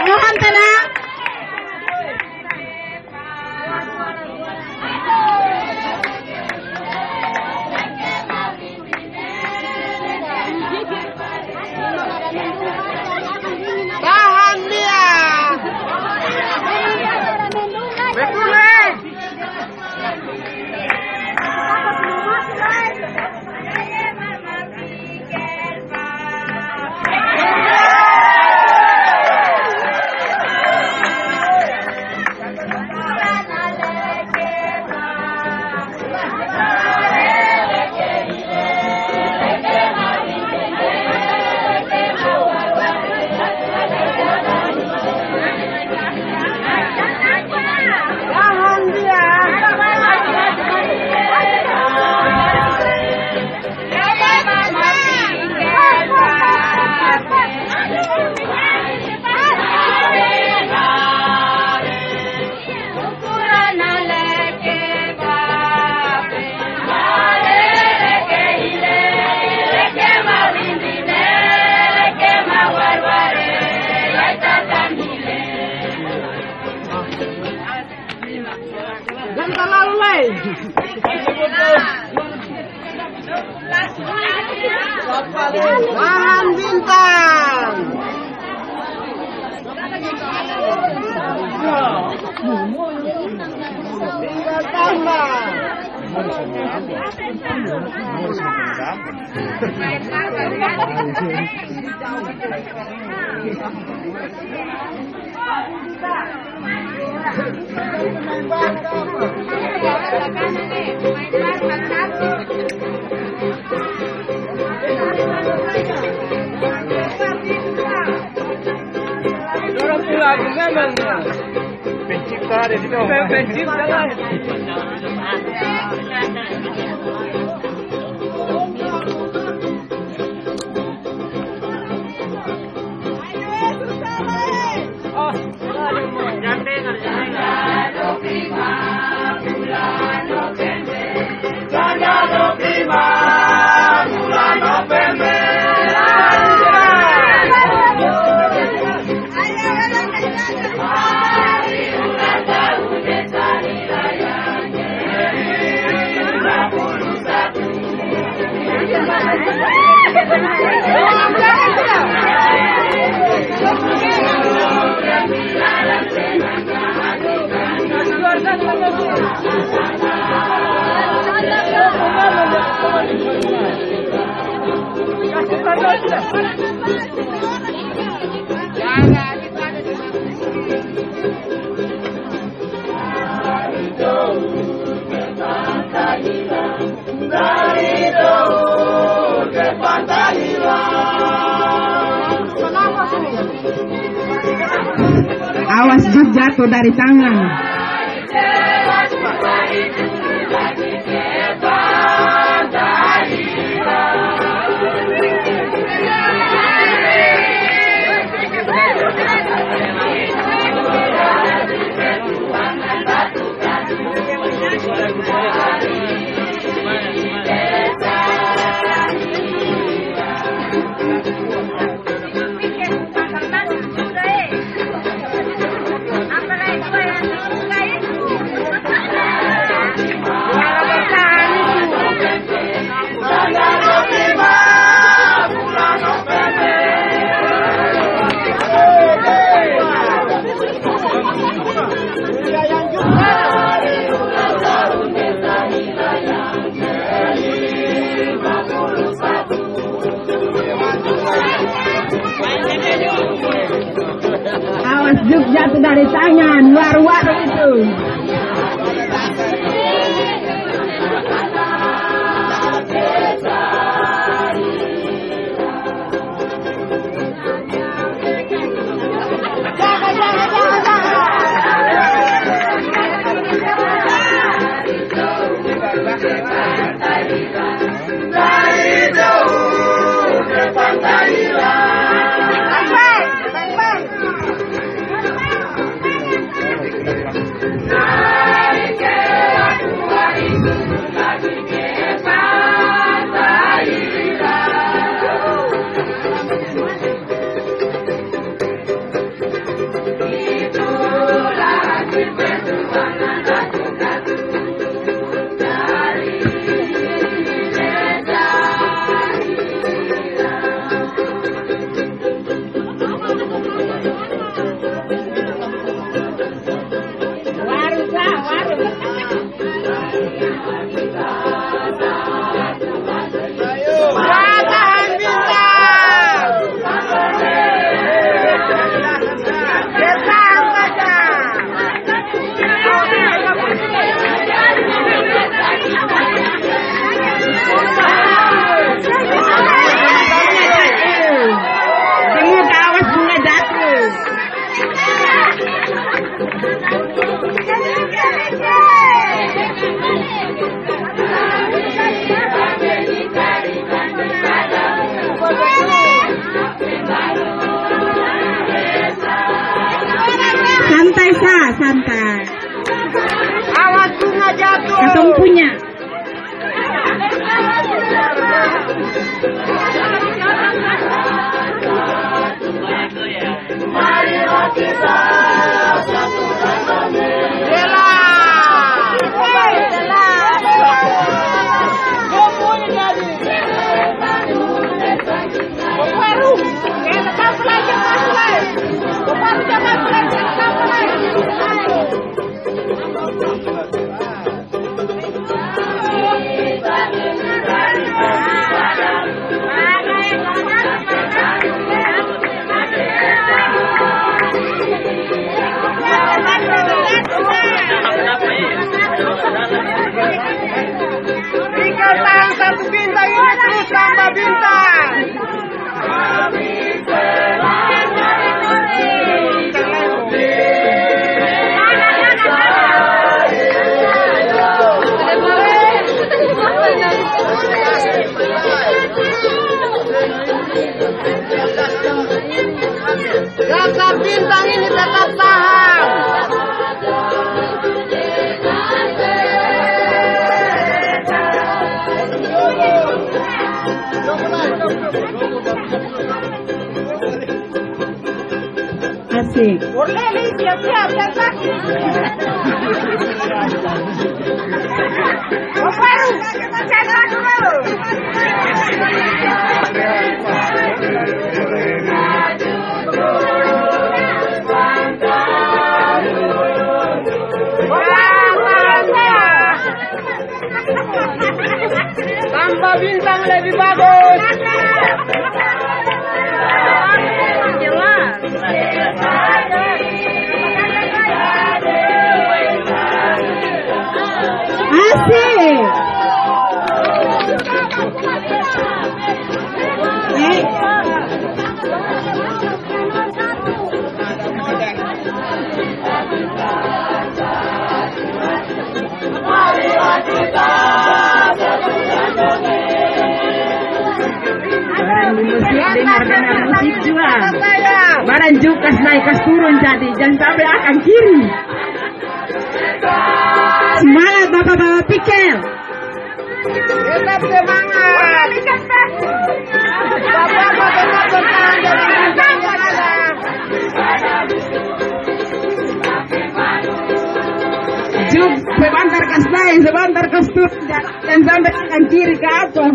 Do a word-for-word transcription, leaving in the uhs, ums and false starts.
Mohon tenang. Tahan dia. Betul, eh. Jang talalu lai. Tahan, Bintang. Tinggal tambah. Dorang pung lagu memang. Pencipta ada di dalam. Pe-, pencipta lah. Awas jatuh dari tangan. Awas, Jogja tuh dari tangan, luar-luar itu. Ah, santai. Awas bunga jatuh. Katong punya. Tinggal tahan satu bintang ini terus tambah bintang. Dasar bintang ini tetap tahan. Asik. Orleli, siap-siap, siap-siap. Baru, siap dulu. Tambah bintang lebih bagus. Asik. Eh. Barang di musik, dengar-dengar musik jua. Barang jua kas naik, kas turun, jadi jang sampe akang kiri. Semangat, Bapak-bapak Pikel. Tetap semangat. Bapak-bapak tetap bertahan dengan bintang yang ada. Juk, sebentar kas naik, sebentar kas turun. Jang sampe akang kiri ka apa.